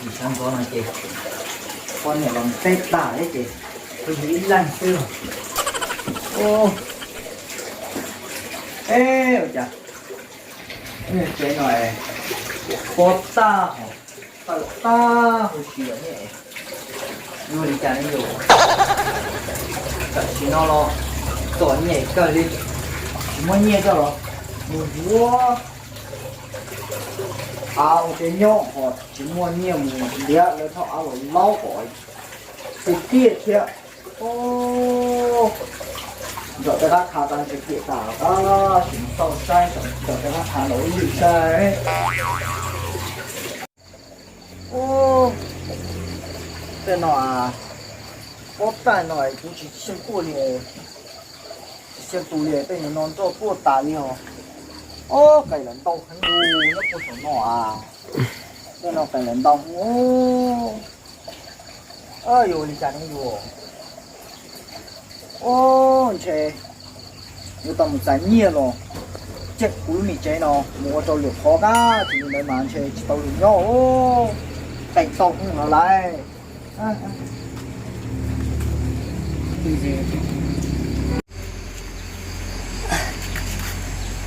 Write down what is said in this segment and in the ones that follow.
Sab ntxov no ces poj niam los teb tag thiab ces kuv yug ib leeg xwb. Ub, e, ua cas tsev no pob tag, tawm tag huv si lawm ne. Yuav li cas ne yus? Tam sim no los txom nyem kawg li, tsis muaj nyiaj coj los mus yuav av ua tsev nyob ho tsis muaj nyiaj mus ntiav lawv thauj av los laub kom tiag tiag thiab. Ub, ntxawm tej qab khav tag ntshe piam tas, tab sis mus txauj saib ntxawm tej qab khav ntawd ib lwm saib. Ub, tej no, pob tag no kuv tsis xyeej tuaj li, tsis xyeej tus li, tej no nroj tuaj tas li os. Ob, qais lawm ntau heev li, nyob puag saum no a. Tej no qais lawm ntau heev. Yuav ua li cas ne yus? Ub, ntshe yuav tau mus txais nyiaj los ceem kuv lub niag tsev no mus ua rau lwm qhov kab, tsis li ntawd mas ntshe tsis tau lwm nyob. Qais ntau heev no lawm.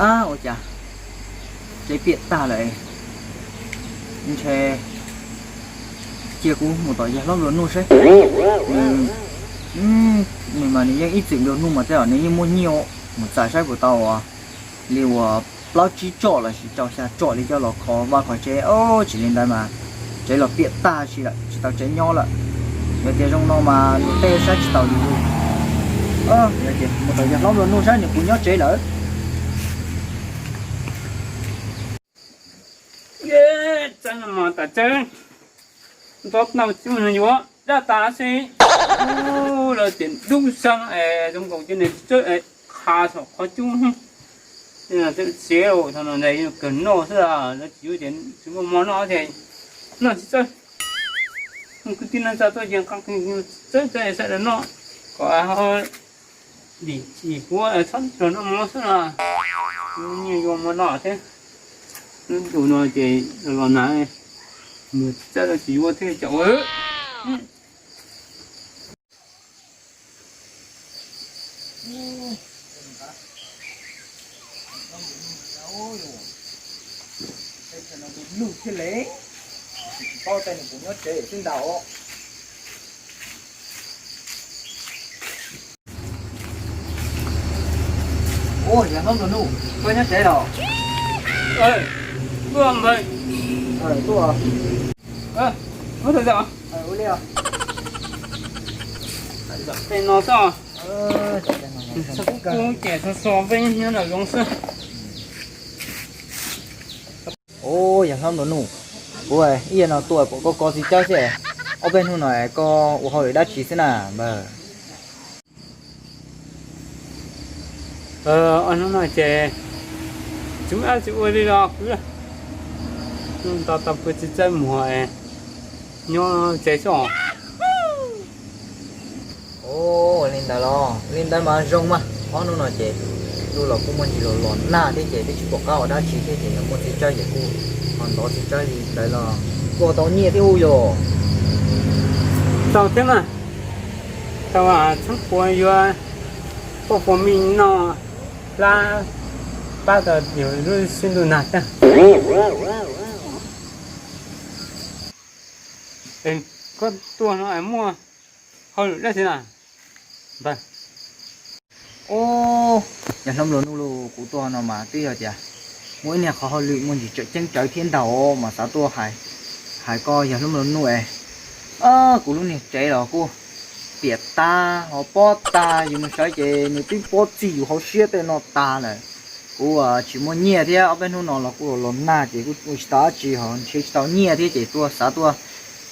Ab, ua cas tsev piam tag lawm, ntshe cia kuv mus tom yawg hlob nplua nuj saib. Nws, nws mas nws yeej ib txwm nplua nuj mas tej zaum nws yeej muaj nyiaj, mus txais saib puas tau li uas plaub tsib tsom los sis rau xya tsom li coj los kho vaj kho tsev. Tsis li ntawd mas tsev los piam tag si lawm, tsis tau tsev nyob lawm. Yog tias zoo no mas nws tej saib tsis taus li lawm. Yog tias mus tom yawg hlob nplua nuj saib nws puas nyob tsev lawm. Txawb no mas tas txawb, ntxov tau tsis muaj neeg yuav dab tas xwb. Lawv tias dub xeeb es zoo nkaus cia nws txawb es qha saum qhov cub. Txawb txiav thaum no ntawd kawg noj xwb, lawv tsis yuav ces tsis muaj mov noj ces noj tsis txawb. Kwv tij neej tsa tuaj ces nqa txawb txawb saib lawv noj kom ho dim dim puav txhob rau noj mov xwb na. Nyiaj yuav mov noj thiab. Lub ntuj no ces los los nag, mus txawb los tsis yuav thiab caum. Lug thiab le, tsis paub tej nws puas nyob tsev xwb ntag. Ua, yog hlob nplua nuj, koj nyob tsev los? Tuaj npawg. Tuaj. Ua li os. Tej no xwb. Kub ces so so peb nyob nram zoov xwb. Ua, yog hlob nplua nuj, kuv ib yam no tuaj pom koj kho txiv tsawb xwb. Ob peb hnub no koj ua hauj lwm dab tsi xwb na npawg? Ob hnub no ces tsis muaj dab tsi ua li los kuv nto tau pw txiv tsawb muag nyob tsev xwb os. Ua li ntawd los li ntawd mas zoo mas, ob hnub no ces ntuj los kuj muaj ntsis los los nag thiab ces twb tsis pom qab ua dab tsi thiab ces yog muaj txiv tsawb ces kuj ho ntov txiv tsawb li ntawd los kuj tau nyiaj thiab ub yom. Tau thiab mas, tau txheeb puav yuav poj puav me noj hlab pab tau yus lub sib ntuj nag thiab. Koj tuaj no muaj hauj lwm dab tsi na? Ub, yog hlob nplua nuj los kuv tuaj no mas twb yog tias muaj ib niag qhov hauj lwm muaj ntsis tseem ceeb tsawv thiab ntag mas xav tuaj hais koj yog hlob nplua nuj es kuv lub niag tsev los kuj piam tag ho pob tag, yus mus sawv ces nws twb pob txij yus hauv siab tej no tag lawm. Kuv tsis muaj nyiaj thiab ob peb hnub no los kuj los los nag ces kuj ua tsis tau dab tsi ho nrhiav tsis tau nyiaj thiab ces tuaj xav tuaj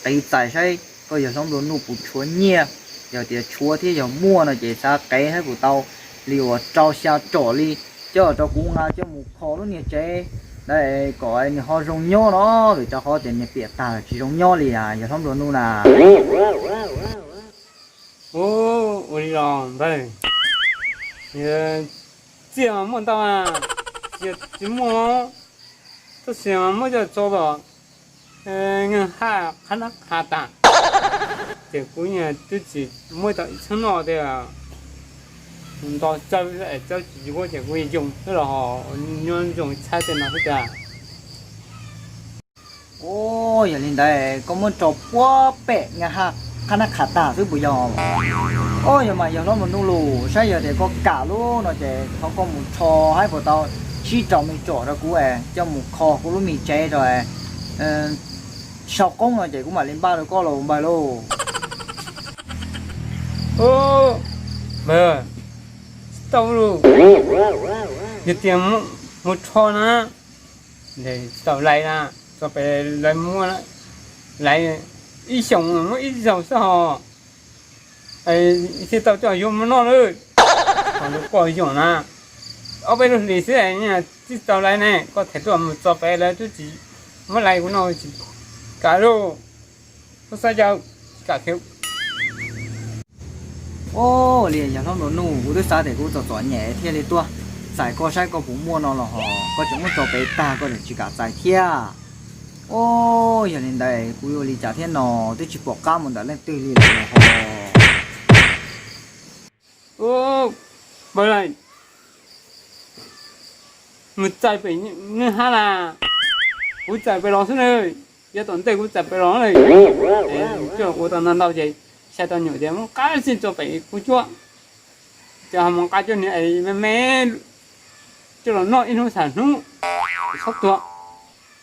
qiv txais saib koj yog hlob nplua nuj puas tshuav nyiaj, yog tias tshuav thiab yog muaj no ces xav qiv saib puas tau li uas rau xya tsom li coj rau kuv nqa coj mus kho lub niag tsev ntawd kom nws ho zoo nyob no, vim rau qhov tias niag piam tag tsis zoo nyob li yog hlob nplua nuj na. Ub, ua li los npawg, txiaj mas muaj ntau, tsis muaj, tab sis mas muab coj tso los Nqeeg haj qhab nab qha tas, ces kuv twb tsis muab tau ib txhiab noj tiag. Nto txawb txawb tsis yuav ces kuv yoo xwb los ho nyob zoo txhab tej no xwb tiag. Ua, yog li ntawd koj muab tso puag pem nqeeg haj qhab nab qha tas xwb puas yog? Ua, yog mas yog hlob Nplua Nuj los saib yog tias koj kam lub no ces thov koj mus rho haib puas tau tsib rau me tsom rau kuv es coj mus kho kuv lub me tsev rau sau qoob no ces kuv mam li npaj rau koj los npawg lauj. Npawg, tsis tau lauj, yog tias mus rho na, tsis tau lais na, tso pem lawv muab lais, ib xyoos muab ib zaug xwb ho, thiaj tau coj yuav mus noj lawm. Ho lub poj yog na, ob peb lub hlis xwb tsis tau lais ne, koj them tuaj mus tso pem lawv twb tsis muab lais kuv no tsis kam lauj. Koj xav cas tsis kam khiav. Ua li yog hlob Nplua Nuj, kuv twb xav tias kuv txom txom nyem thiaj li tuaj txais koj saib koj puas muaj no los ho koj tseem muab tso pem tag koj tseem tsis kam txais thiab. Ua, yog li ntawd kuv yuav ua li cas thiab no, twb tsis pom qab mus ntawm leej twg li lawm ho. Npawg, mus txais pem nqeeg haj las, kuv txais pem los xwb na, yav tom ntej kuv txais pem los lawm. Coj ua tau ntau ntau ces sai tau nyuam tias muab qab xij tso pem kuv cuab, ces ho mus nqa coj niag me me coj los noj ib hnub xam hnub, txhob tuag.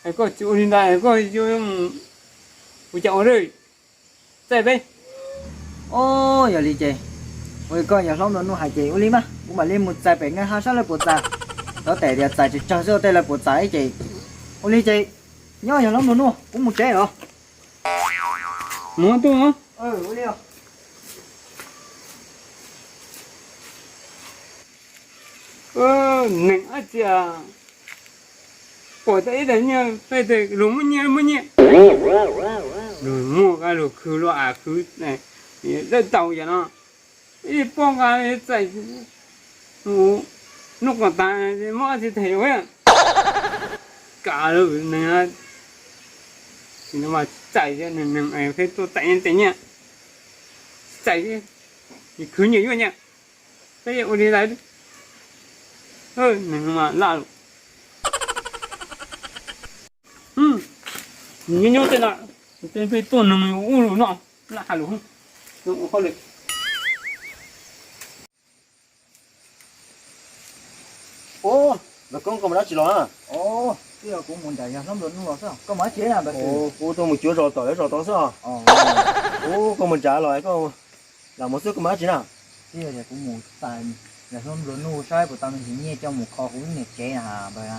Es koj tsis ua li ntawd es koj yuav mus ua cas ua li, txais pem. Ua, yog li ces, ua li koj yog hlob Nplua Nuj hais ces ua li mas kuv mam li mus txais pem nqeeg haj saib lawv puas txais. Tov tes tias txais tsawg tsawg xwb tej lawv puas txais ces ua li ces, nyob yog hlob Nplua Nuj, kuv mus tsev los. Mus tuaj. Neeg dab tsi pom tau ib tag nyiaj peb teg luag muaj nyiaj muaj nyiaj, luag muaj luag khwv luag av khwv, dawb tau yam no, ib pob nqa txais, hnub qos tas muab dab tsi them yuav. Kam lawm, neeg tsis txais, neeg pheej tuaj txais nyiaj txais nyiaj, tsis txais, khwv nyiaj yuav nyiaj, peb ua li ntawd, neeg mas laj lawm. Nyob nyob tej no, tej peb tuaj neeg ua ub ua no, laj has lus, ua hauj lwm. Ub, Npawg Koob, koj mus dab tsi los na? Twb yog kuv mus nram yawg hlob Nplua Nuj los xwb, koj mus dab tsi na Npawg Xwm? Kuv tuaj mus cuav zos tom lawv zos tod xwb os. Ub, koj mus nrad los, lam mus xwb, koj mus dab tsi na? Twb yog tias kuv mus txais yawg hlob Nplua Nuj saib puas tau me ntsis nyiaj coj mus kho kuv lub niam tsev na Npawg.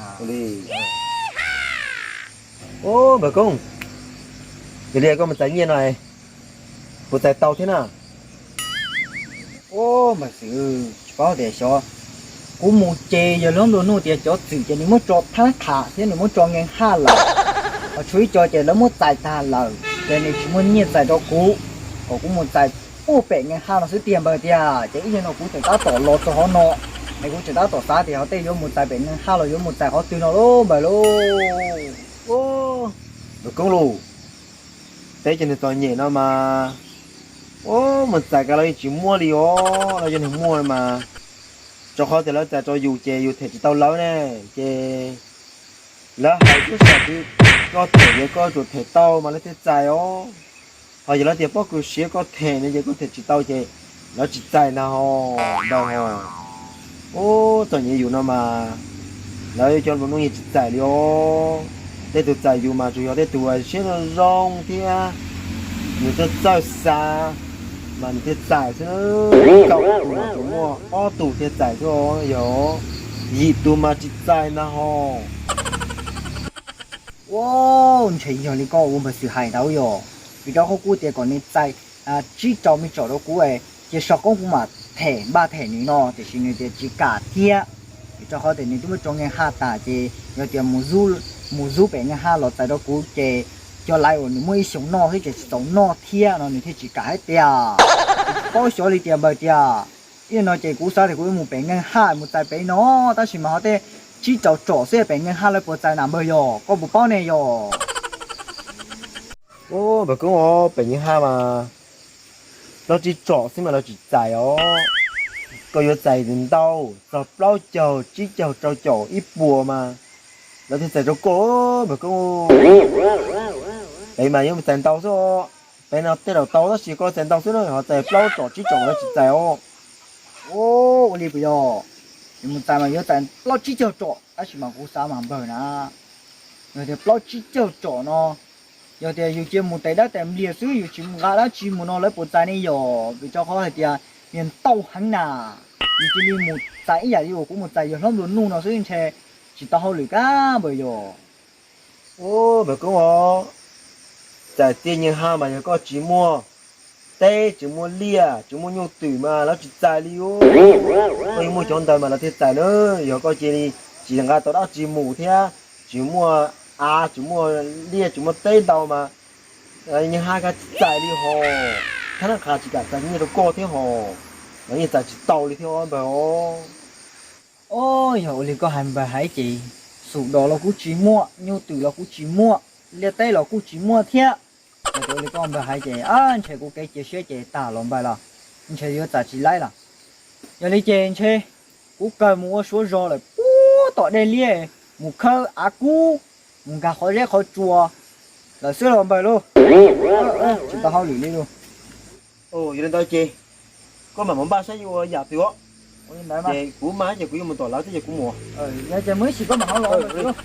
Ub, Npawg Koob, yog li koj mus txais nyiaj no, puas txais tau thiab na? Ub, Npawg Xwm, tsis paub tias xyov, kuv mus ces yawg hlob Nplua Nuj tias cov txwm ces nws muab tso thab qham thiab nws muab tso nqee haj lawm, ho tshuav ib co ces lawv muab txais tag lawm ces nws tsis muaj nyiaj txais rau kuv, kom kuv mus txais puag pem nqee haj no xwb tiag Npawg tiag. Ces ib yam no kuv tseem tab tom los txog hauv no, es kuv tseem tab tom xav tias ho tej yuav mus txais pem nqee haj los yuav mus txais qhov twg no lauj Npawg lauj. Ub, Npawg Koob lauj, peb cov neeg txom nyem no mas, ub, mus txais koj los yeej tsis muaj li os, los yog neeg muaj mas, rau qhov tias lawv txais rau yus ces yus them tsis tau lawv ne, ces lawv hais twb xav tias koj them ces koj yuav tsum them tau mas lawv thiaj txais os. Ho yog lawv tias pob kws siav koj them no ces koj them tsis tau ces lawv tsis txais ntag ho, Npawg ho. Ub, txom nyem yus no mas, lawv cov Nplua Nuj yeej tsis txais li os. Tej tus txais yus mas tsuas yog tej tus siab zoo zoo thiab nws txawj txawj xav mas nws thiaj txais xwb. Kaum tus mas tsuas muaj ob tug thiaj txais xwb os, yog yim tus mas tsis txais ntag ho. Ua, ntshe yog li koj ua Npawg Xwm hais ntawd yog, vim rau qhov kuv tias kom nws txais tsib rau me tsom rau kuv, ces sau qoob kuv mam them npaj them nws no, tiam sis nws tias tsis kam thiab, vim rau qhov tias nws twb muab tso nqee haj tas ces yog tias mus zub pem nqee haj los txais rau kuv ces cov laiv uas nws muab ib xyoos noj xwb ces tsis txaus noj thiab no nws thiaj tsis kam hais tias. Tsis paub xyov li tias Npawg tias, ib no ces kuv xav tias kuv yuav mus pem nqee haj mus txais pem no, tab sis mas ho tej tsib rau tsom xwb pem nqee haj lawv puas txais na Npawg yog, koj puas paub ne yog? Npawg Koob, pem Nyiaj Haj mas plaub tsib tsom xwb mas lawv tsis txais os. Koj yuav txais ntau, txog plaub caug, tsib caug, rau caum, ib puas mas lawv thiaj txais rau koj, npawg Koob. Pem mas yuav mus txais ntau xwb. Pem no tej zaum tau tab sis koj txais ntau xwb na, ho txais plaub tsom tsib tsom lawv tsis txais os. Ua li puas yog? Yus mus txais mas yuav txais plaub tsib caug tsom, tab sis mas kuv xav mas npawg na, yog tias plaub tsib caug tsom no, yog tias yus cia mus tais dab tais npliag xwb, yus tsis mus nqa dab tsi mus no lawv puas txais ne yom? Vim rau qhov hais tias niag ntau heev na, yus cia li mus txais ib yam li uas kuv mus txais yawg hlob nplua nuj no xwb ntshe tsis tau hauj lwm kab npawg yog. Ub, npawg Koob os, txais tiaj Nyiaj Haj mas yog koj tsis muaj teb, tsis muaj liaj, tsis muaj nyuj twm mas lawv tsis txais li os. Koj yuav muaj cov ntawd mas lawv thiaj txais na. Yog koj cia li tsis nqa tau dab tsi mus thiab tsis muaj av, tsis muaj liaj, tsis muaj teb ntau mas Nyiaj Haj koj tsis txais li hos. Thab Nab Qha tsis kam txais nyiaj rau koj thiab hos. Lawv yeej txais tsis tau li thiab os npawg os. Os, yog ua li koj hais npawg hais ces xus dos los kuj tsis muaj, nyuj twm los kuj tsis muaj, liaj teb los kuj tsis muaj thiab. Yog tias ua li koj npawg hais ces ntshe kuv kev cia siab ces tag los npawg los, ntshe yuav txais tsis laib los. Yog li ces ntshe kuv kawg mus ua suav zog lawm puag tom dej liab, mus khawb av kub, mus nkag qhov zeb qhov tsua lawm xwb los npawg lauj. Tsis tau hauj lwm li lauj. Yog li ntawd ces koj mam mus npaj saib yuav ua yam twg os. Ces kuv maj ces kuv yuav mus tom lawv thiab ces kuv mus. Yog ces mus ib chim koj mam ho los.